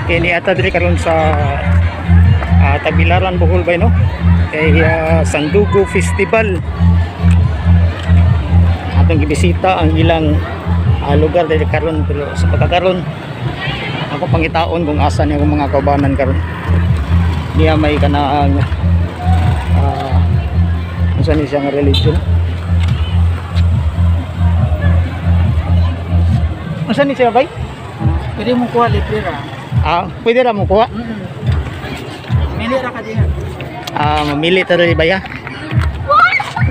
Kini ata diri karon sa Tagbilaran, Bohol bay, no? Kay Sandugo Festival. Atong gibisita ang ilang lugar diri karon, pero sa pagkakaron ako pangitaon kung asa niya akong mga kaubanan karon. Niya may kanaang unsa ni siya nga religion? Unsa ni siya bay? Pwede mo kuha, libre ra. Ah, pwede ra mo kuha. Mili ra ka diha. Ah, mamili ta diri bay ha.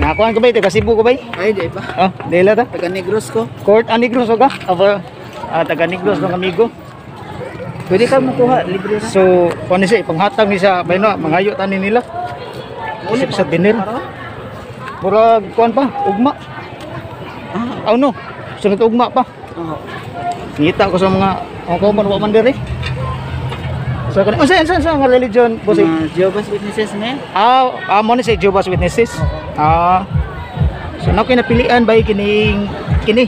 Nakakuan ko ba ito? Cebu ko ba? Ay, di ba? Oh, dila ta. Taga Negros ko. Court ah, Negros ka? Aba, taga Negros ng amigo. Pwede ka mo kuha, libre ra. So, kuan ni siya, ipanghatag ni siya, bay no, mangayo tani nila. Isip sa dinner. Murag kuan pa, ugma. Ah, Oh no, sunod ugma pa. oo. Ngita ko sa mga ako man wa man diri. So kani unsa unsa unsa nga religion, boss? Mga Jehovah's Witnesses ne? Ah, mo ni si Jehovah's Witnesses. Ah. So na napilian bay kining kini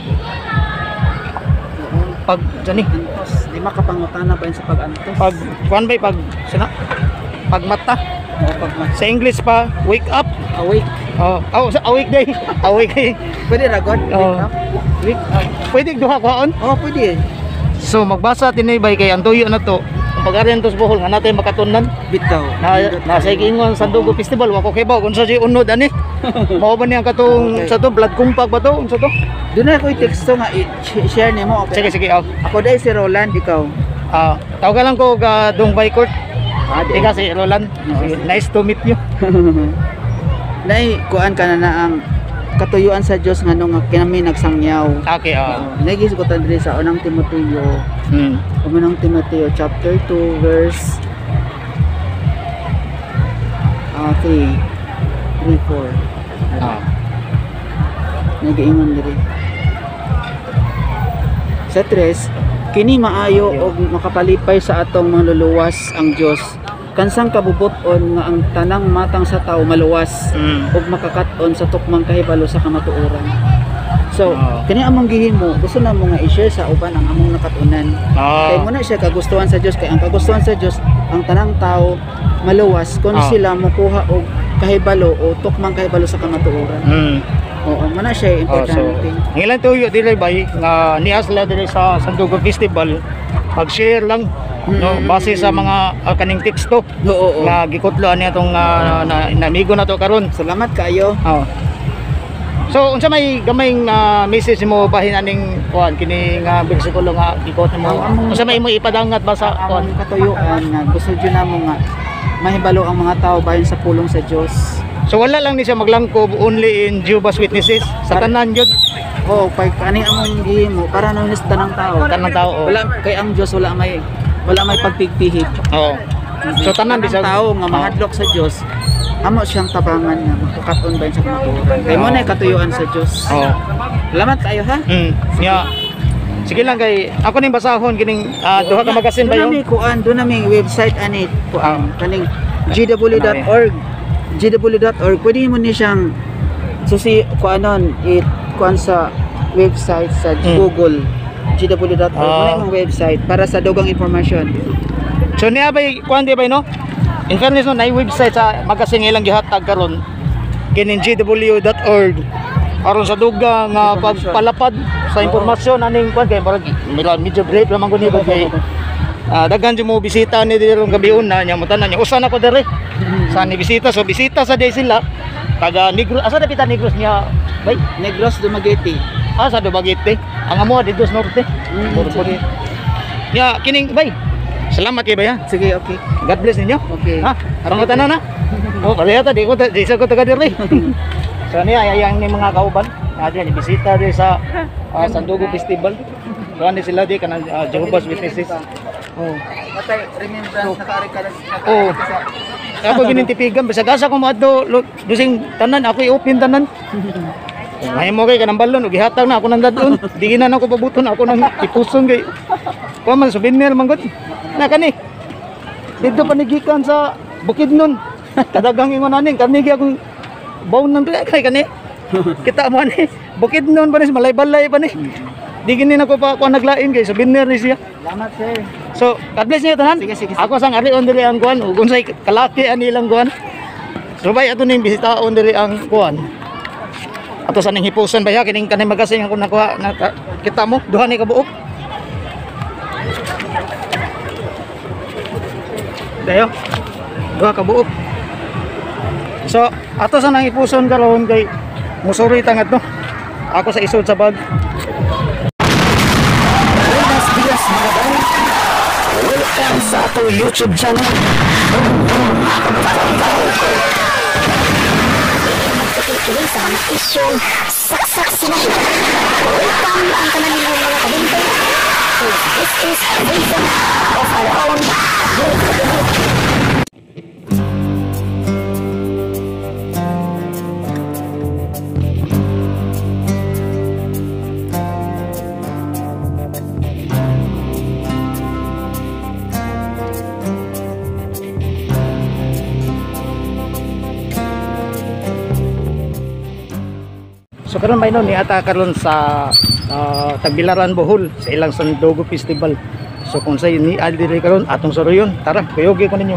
Oo. Pag jani Antos. Di makapangutana ba yun sa pag-antos? Pag kuan bay, pag sana pag mata. Oo, pag Sa English pa, wake up. Awake. Oh, sa awake day. Awake day. Pwede ra god. Wake Oo. up. Wake up. Pwede duha kuhaon. Oh, pwede. So magbasa tinay bay kay ang tuyo na to. Ang pag-ari sa Bohol nga natin makatunan. Bitaw. Na nasa giingon sa Dugo Festival, wa ko kibaw kung sa si unod ani. Mao ba niya katong Okay. sa to blood kumpag ba to? Unsa to? Doon na ko teksto nga i-share nimo. Okay. Sige, sige. Oh. Ako dai si Roland, ikaw. Ah, tawagan lang ko ga Dong Bay Court. Ah, di. Ikaw si Roland. Oo. Sige, nice to meet you. Nay, kuan ka na na ang katuyuan sa Dios nga nung kinami nagsangyaw. Okay, oh. Nay gisugotan diri sa Unang Timoteo, Unang Timoteo chapter 2 verse 3 3 4. Nagaingon diri. Sa tres, kini maayo og makapalipay sa atong manluluwas ang Dios. Kansang kabubut-on nga ang tanang matang sa tao maluwas ug makakat-on sa tukmang kahibalo sa kamatuoran. So, kini among gihimo, gusto na mo nga i-share sa uban ang among nakatunan. Kay mo na siya kagustuhan sa Dios, kay ang kagustuhan sa Dios ang tanang tao maluwas kung sila mokuha og kahibalo o tukmang kahibalo sa kamatuoran. Oo, mo na siya Oh, so, importante. ang ilang tuyo dili bay nga niya sila dili sa Sandugo Festival, pag-share lang no, base sa mga kaning teksto Oo, oo. nga gikutlo ani atong na amigo na to karon. Salamat kayo. Oh. So unsa may gamayng message mo bahin aning kuan kini nga bersikulo nga gikot nimo? Unsa may imo ipadangat ba sa kuan? Ang katuyuan nga gusto jud namo nga mahibalo ang mga tao bahin sa pulong sa Dios. So wala lang ni siya maglangkob only in Jehovah's Witnesses, sa tanan jud? Oo, pag ani among gihimo para na sa tanang tao. Tanang tao. Oh. Wala kay ang Dios wala may pagpigpihig. Oo. So tanan Tanang bisag tao nga mahadlok sa Dios, amo siyang tabangan nga makakat-on bahin sa kamatuoran. Kay mo na katuyuan sa Dios. Oo. Salamat kayo ha. Ya. Sige lang kay ako ning basahon kining duha ka magasin ba Doon yun? na kuan, doon na may website ani kuan kaning gw.org, gw.org. Pwede mo ni siyang susi kuanon it kuan sa website sa Google, gw.org. Mo na imong website para sa dugang impormasyon. So niya bay kuan di bay no? In fairness no, nay website sa magasin nga ilang gihatag karon kining gw.org aron sa duga nga Impormasyon. pagpalapad sa impormasyon aning kuan kay murag mira medyo great ra man gud ni ba kay daghan jud mo bisita ni diri ron gabi una nya mo tanan nya usa na ko diri sa ni bisita, so bisita sa day sila taga Negros, asa dapita Negros niya bay? Negros Dumaguete. Ah, sa Dumaguete ang amo dito sa Norte. Sige. Nya kining bay, salamat kay bay ha. Sige, okay. God bless ninyo. Okay. Ha? Aron ko tanan ha. Oh, pareha ta di ko di sa ko taga diri. So niya ay ang ni mga kauban. Na diri bisita diri sa Sandugo Festival. So ani sila di kanang Jehovah's Witnesses. Oh. Matay remembrance nakaari ka Oh. Ako ginintipigan bisag asa ko moadto dusing tanan ako i-open tanan. May mo kay kanang balon ug gihatag na ako nang dadon. Di gina na ako pabuton ako nang ipuson kay kuan man souvenir man gud. Na kani. Dito pa ni gikan sa Bukidnon. Kadagang ingon aning kani gi akong bawon nang kay kani. Kita mo ani Bukidnon pa ni, Malaybalay pa ni. Di gini na ko pa kuan naglain kay souvenir ni siya. Salamat, sir. So, God bless niyo tanan. Sige, sige, sige. Ako sang ari on diri ang kuan ug unsay kalaki ani ilang kuan. So bay ato ning bisitaon diri ang kuan. Ato sa ning hipuson ba ya kining kanay magasin ako nakuha na, kita mo duha ni ka buok. Dayo. Duha ka buok. So, ato sa nang hipuson karon kay musuri ta ngadto. Ako sa isod sa bag. Buenos dias mga bay. Welcome sa atong YouTube channel. Kini sa mga isyong saksak sinabi. Welcome ang tanan ninyong mga kabinte. This is a vision of our own great. So karon may ni ata karon sa Tagbilaran Bohol sa ilang Sandugo Festival. So kung say ni diri karon atong suruyon, tara kuyogi ko ninyo.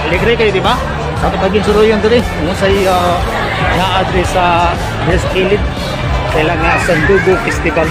Alegre kayo, di ba? Sa pagin suruyon diri, kung say na-address sa West Kilid sa ilang Sandugo Festival.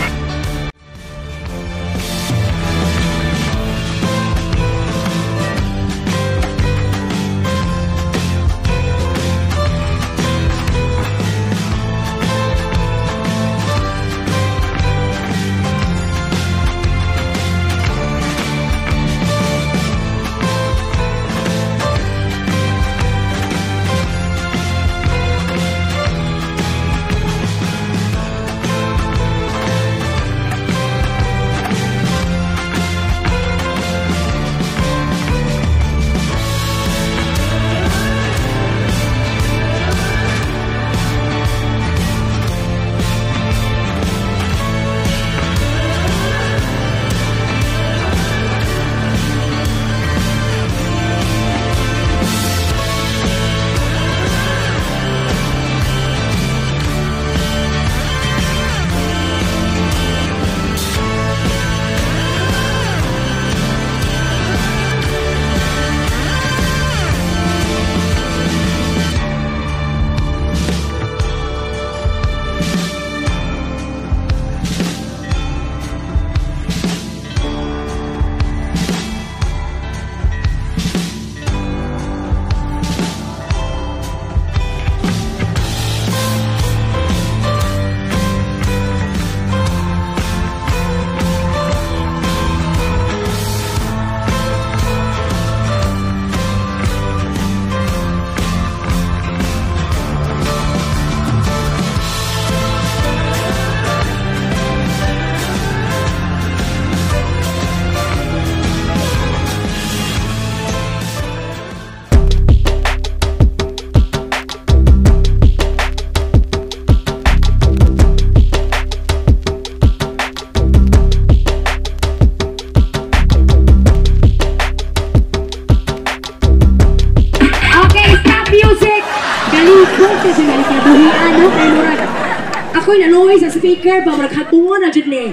Ako'y naluoy sa speaker, ba maghatungan na dyan eh.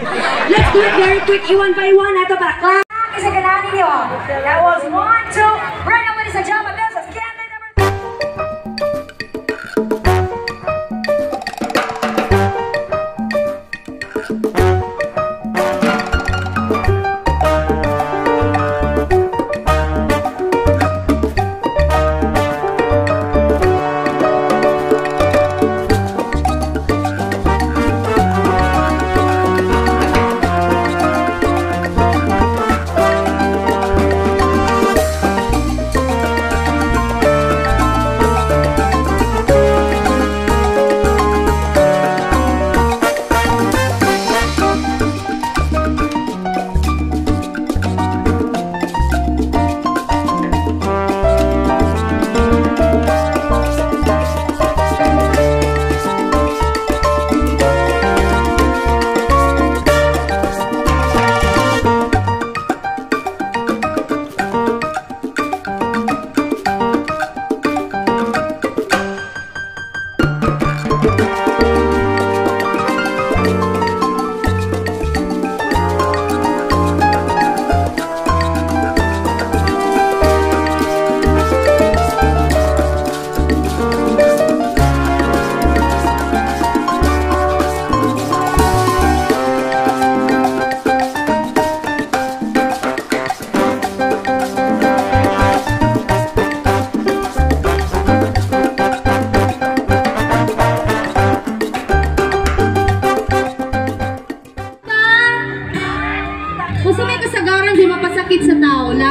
Let's do it very quick, one by one, ato para clap. Isa ganahan ninyo.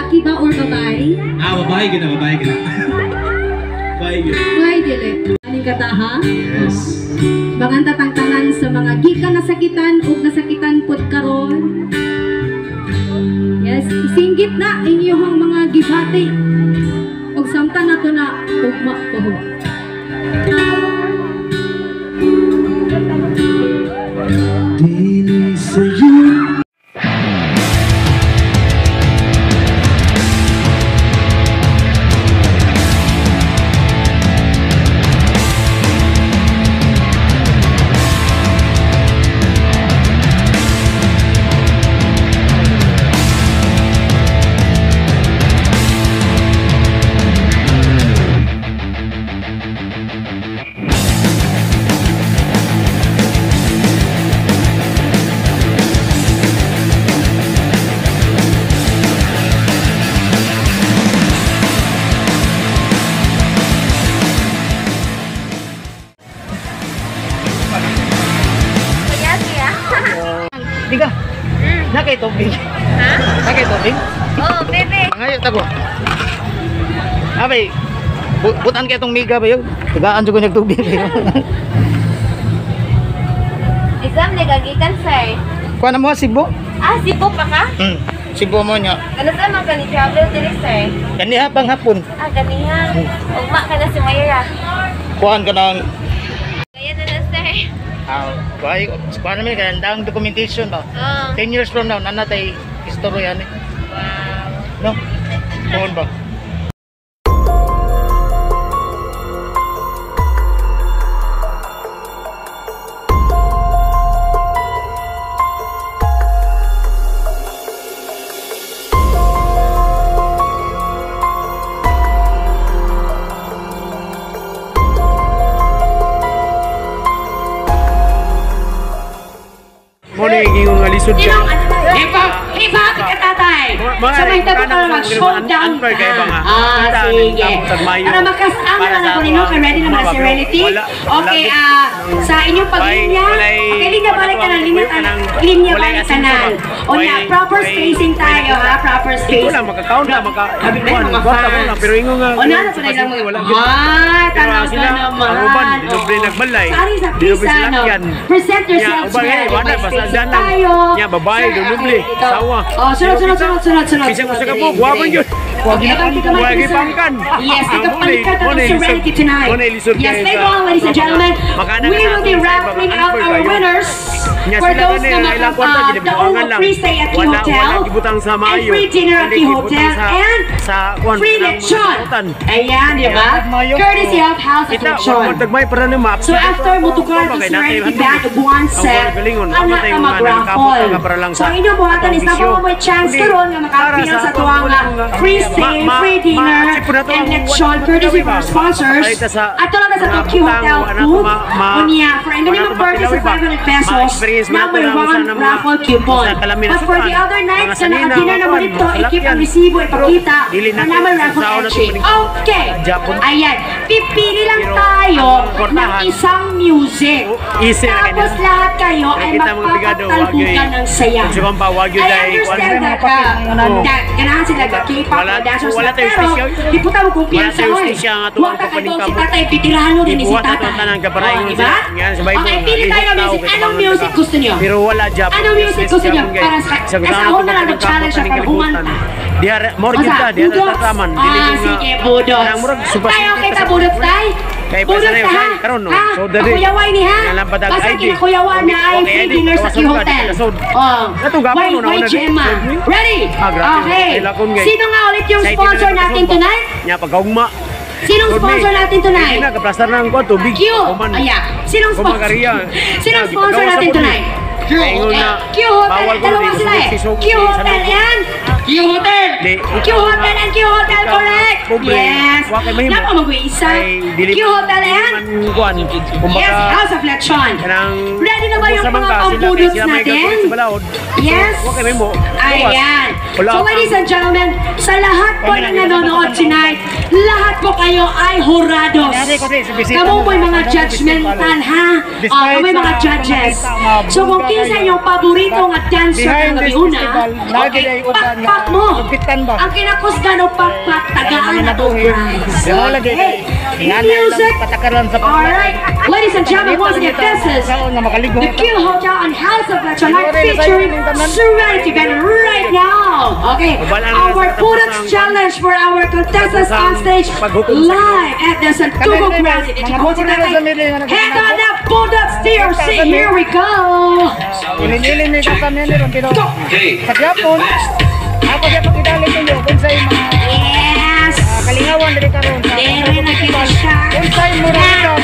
Lalaki ba or babae? Ah, babae gina, babae gina. Babae gina. Babae dili. Aning kataha? Yes. Mga tatangtanan sa mga gikan nasakitan ug nasakitan pud karon. Yes, isinggit na inyong mga gibati. Ug samtang nato na ugma pa ho. Dili sa'yo. Diga. Na kay tubig. Ha? Na kay tubig. Oh, bebe. Ngayon tago. Abay, butan kay itong miga ba yun? Tagaan jud ko niyag tubig. Exam na gagikan, sir. Kuha na mo Cebu. Ah, Cebu pa ka? Cebu mo niya. Ano sa mga kani travel diri, sir? Kaniha pang hapon. Ah, ganiha. Ugma ka na si Mayra. Kuhaan ka ng Kaya na na, sir. ah, kuha kuha namin kay ang documentation ba. Oh. 10 years from now nanatay istorya ni. Wow. No? Kuhaan ba? Mo na yung nga lisod ka. Sinong hip-hop? Hip-hop ka tatay! Mga So may tabo kanang ka sa mag-showdown unfair ka. kay ba nga? Ah, Kita, sige. nagtapos sa Mayo. Para makasama Para na sa lang ko ninyo, ato kay ready naman ang na mga Serenity. wala- wala Okay, gid. sa inyong paglinya, Walay- okay, linya wala balik to tanan, ang linya kuyo tanan, kanang- linya walay balik asenso tanan. ba? Onya, Walay- proper walay- spacing walay tayo ha, proper Ikaw spacing. lang, makakaunt na, maka... Abi na yung mga kwarta mo fans. lang, pero ingon nga... O, nana pa na ilang mga... Wala gyud. Ah, Pero tanaw sila, ka naman. ang uban, libre Oo. nagbalay, Sorry sa libre pisa, no? silakyan. Present Nya, yourselves uban, well. eh, wala, May basta spacing dyan lang. tayo. Nya, babae, Sir, duluble, okay, dito. sawa. Oh, sunod, sunod, sunod, sunod, sunod. Bisan ko sa Sunod, kabog, diri, wa man diri. yun. Okay, abante kamay Wagi ko, sir. pangkan. Yes, Ang nagkapalikat muna, ang Serenity tonight. muna ilisod Yes, kayo later sa- on, ladies and gentlemen, Makana we ka will be sa iba, raffling out unfair our kayo. winners Nya for sila those gani, na ang ilang kwarta, maka ginabiwangan daong lang. free stay at Q Wala- Hotel wala gibutang sa and maayo. free dinner at Wala Q gibutang Hotel and sa kuwan, free kanang lechon. kalibutan. Ayan, di ba? Mayo. Courtesy of House of Kita, Lechon. wa tagmay para na ma. So after motukar to Serenity Band of one set, ana ka mag-raffle. So ang inyong buhatan is nakuha mo chance karon nga maka-appeal sa tuwang nga free stay, free dinner, and lechon courtesy of our sponsors. Ato lang sa Tokyo Hotel booth. Unya, for a minimum purchase of 500 pesos, na may one raffle coupon. But for the other nights na naka-dinner na mo dito, i-keep ang resibo, ipakita, na na may raffle entry. Okay. Ayan. Pipili lang tayo ng isang music. Easy ra kay Tapos nila. lahat kayo ay Kita mga bigado, magpapatalbugan ng saya. Kung si Pampa, wagyu I dahil- understand that, that ganahan sila ka K-pop Wala- o dancers wala na, tayo pero justisya. di puta mo kumpiyansa Wala tayo oy. justisya nga tuwang Huwag ka kay si papaningkamot. tatay, pitirahan mo rin ni si Ibuhat ato tatay. ang tanang kabaray Oh, ingon di ba? sila. Nga, sa Bible Okay, nga, pili tayo ng lihok tao music. kay Anong tabangan music ka. gusto niyo? Pero wala Japon. Anong music gusto niyo? Para sa ako na lang mag-challenge siya para humanta. Diha more Asa, gyud ta, diha budots. ta taman. Dili Ah, ko nga. sige, budots. Kanang murag supas- Tayo kita budots, tay. Kay Budots pasanayo, ta, ha? kay karon, no? Ha? So, dali. Pakuyaway ni, ha? Nalampad ang Basta ID. kinakuyawan na ay Okay, free ID. dinner sa Q Kawasan ka, Hotel. di ka nasod. Oh. Katong gapon, Why, no, why nauna, Gemma? di. Ready? Ah, grabe. Okay. Ay, lakon, gay. Sino nga ulit yung Sa sponsor itinalaga natin sa tonight? Nya pagkaugma. Sinong sponsor natin tonight? Hindi na kaplastar na ang kuwan, tubig. Q. Kuman. Ayan. Sinong sponsor? Kumagariya. Sinong Ah, sponsor gipagawa sa natin pud ni. tonight? Q Hotel. Q Hotel. Bawal ko Dalawa rin, sila eh. si- Q Hotel and Q Hotel. Di, Q Hotel and Q Hotel, ikaw, correct? pobre, Yes. wa kay mahimo. Napa mag-uisa. Ay, dili Q Hotel and man kuwan. Kumbaga, Yes, House of Lechon. kanang Ready na ba ubos yung naman mga ka, sila kay pambudots sila may natin? gagawin sa balaod. Yes. Wa kay mahimo. Ayan. Wala So kang- ladies and gentlemen, sa lahat po na nanonood tonight, lahat po kayo ay hurados. Kamu po'y mga judgmental, ha? Oh, kamu mga judges. So kung kinsa inyong paborito nga dancer Behind ng gabi this una, festival, lagi okay, day uban nga pakpak Motabak mo. Pagpitan ba? Ang kinakusgan og pakpak tagaan na og prize. Di mo lagi. Okay. Nanay lang Music. patakaran sa Alright, ladies and gentlemen, once again, this is nga makaligo. the Q Hotel and House of Lechon Night featuring Serenity Band right now. Okay, our Budots Challenge for our contestants on stage live at the Santugo Grounds in Ichicote. Head on up, Budots DRC, here we go. Ilin-ilin ni kami ni ron pero sa gyapon ako siya pakidali ninyo kung sa mga Yes. kalingawan diri karon sa Dere na kita siya. Unsay moralidad